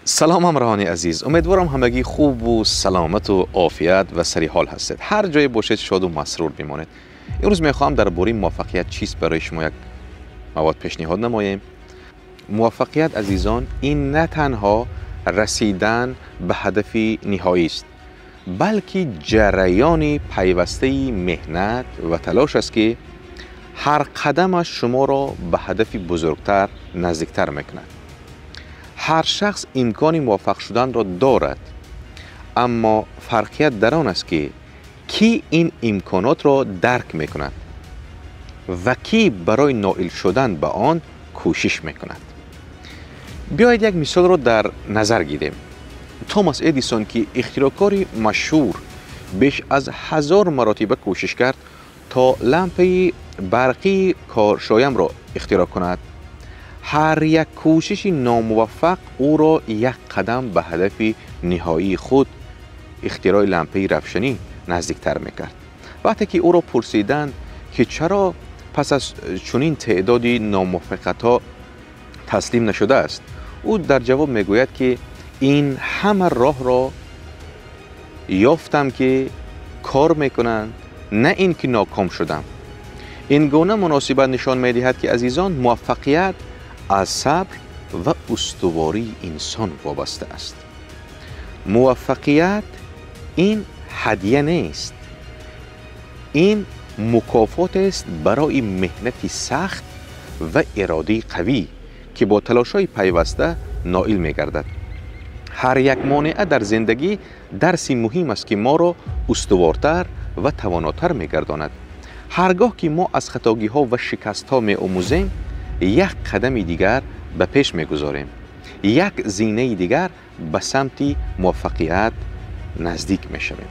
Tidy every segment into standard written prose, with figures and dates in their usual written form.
Салом, ҳамроҳони азиз. Умедворам, ҳамагӣ хубу саломату офият ва сари ҳол ҳастед. Ҳар ҷое бошед, шоду масрур бимонед. Имрӯз мехоҳам дар бораи муваффақият чист барои шумо як мавод пешниҳод намоем. Муваффақият, азизон, ин на танҳо расидан ба ҳадафи ниҳоист, балки ҷараёни пайвастаи меҳнат ва талош аст, ки ҳар қадамаш шуморо ба ҳадафи бузургтар наздиктар мекунад. Ҳар шахс имкони муваффақ шуданро дорад, аммо фарқият дар он аст, ки кӣ ин имконотро дарк мекунад ва кӣ барои ноил шудан ба он кӯшиш мекунад. Биёед, як мисолро дар назар гирем. Томас Эдисон, ки ихтироъкори машҳур, беш аз 1000 маротиба кӯшиш кард, то лампаи барқии коршоямро ихтироъ кунад. Ҳар як кӯшиши номуваффақ ӯро як қадам ба ҳадафи ниҳоии худ, ихтирои лампаи равшанӣ, наздиктар мекард. Вақте ки ӯро пурсиданд, ки чаро пас аз чунин теъдоди номуваффақиятҳо таслим нашудааст, ӯ дар ҷавоб мегӯяд, ки ин ҳама роҳро ёфтам, ки кор мекунанд, на ин ки ноком шудам. Ин гуна муносибат нишон медиҳад, ки, азизон, муваффақият аз сабр ва устувории инсон вобаста аст. Муваффақият ин ҳадя нест, ин мукофотест барои меҳнати сахт ва иродаи қавӣ, ки бо талошҳои пайваста ноил мегардад. Ҳар як монеа дар зиндагӣ дарси муҳим аст, ки моро устувортар ва тавонотар мегардонад. Ҳар гоҳ ки мо аз хатогиҳо ва шикастҳо меомӯзем, як қадами дигар ба пеш мегузорем, як зинаи дигар ба самти муваффақият наздик мешавем.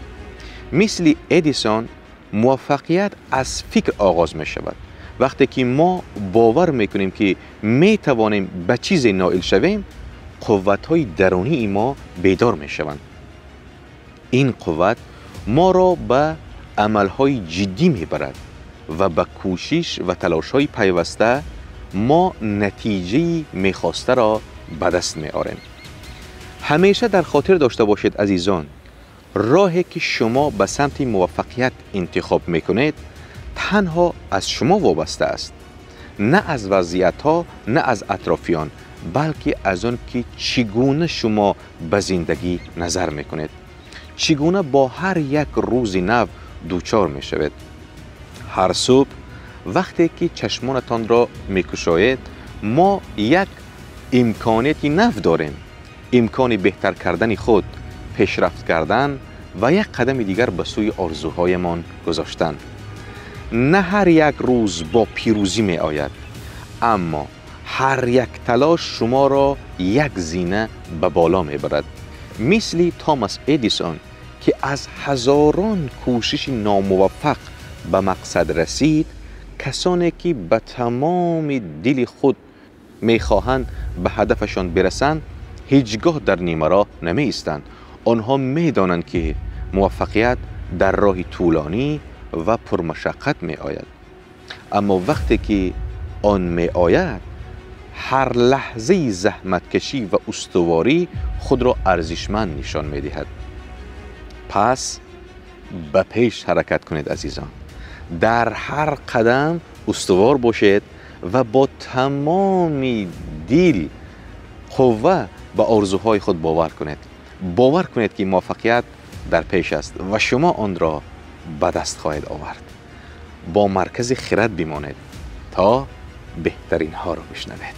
Мисли Эдисон, муваффақият аз фикр оғоз мешавад. Вақте ки мо бовар мекунем, ки метавонем ба чизе ноил шавем, қувватҳои дарунии мо бедор мешаванд. Ин қувват моро ба амалҳои ҷиддӣ мебарад ва ба кӯшиш ва талошҳои пайваста мо натиҷаи мехостаро ба даст меорем. Ҳамеша дар хотир дошта бошед, азизон, роҳе ки шумо ба самти муваффақият интихоб мекунед, танҳо аз шумо вобаста аст, на аз вазъиятҳо, на аз атрофиён, балки аз он ки чӣ гуна шумо ба зиндагӣ назар мекунед, чӣ гуна бо ҳар як рӯзи нав дучор мешавед. Ҳар субҳ вақте ки чашмонатонро мекушоед, мо як имконияти нав дорем: имкони беҳтар кардани худ, пешрафт кардан ва як қадами дигар ба сӯи орзуҳоямон гузоштан. На ҳар як рӯз бо пирӯзӣ меояд, аммо ҳар як талош шуморо як зина ба боло мебарад. Мисли Томас Эдисон, ки аз ҳазорон кӯшиши номуваффақ ба мақсад расид, касоне ки ба тамоми дили худ мехоҳанд ба ҳадафашон бирасанд, ҳеҷ гоҳ дар нимароҳ намеистанд. Онҳо медонанд, ки муваффақият дар роҳи тӯлонӣ ва пурмашаққат меояд, аммо вақте ки он меояд, ҳар лаҳзаи заҳматкашӣ ва устуворӣ худро арзишманд нишон медиҳад. Пас ба пеш ҳаракат кунед, азизон, дар ҳар қадам устувор бошед ва бо тамоми дил қувва ба орзуҳои худ бовар кунед. Бовар кунед, ки муваффақият дар пеш аст ва шумо онро ба даст хоҳед овард. Бо Маркази Хирад бимонед, то беҳтаринҳоро бишнавед.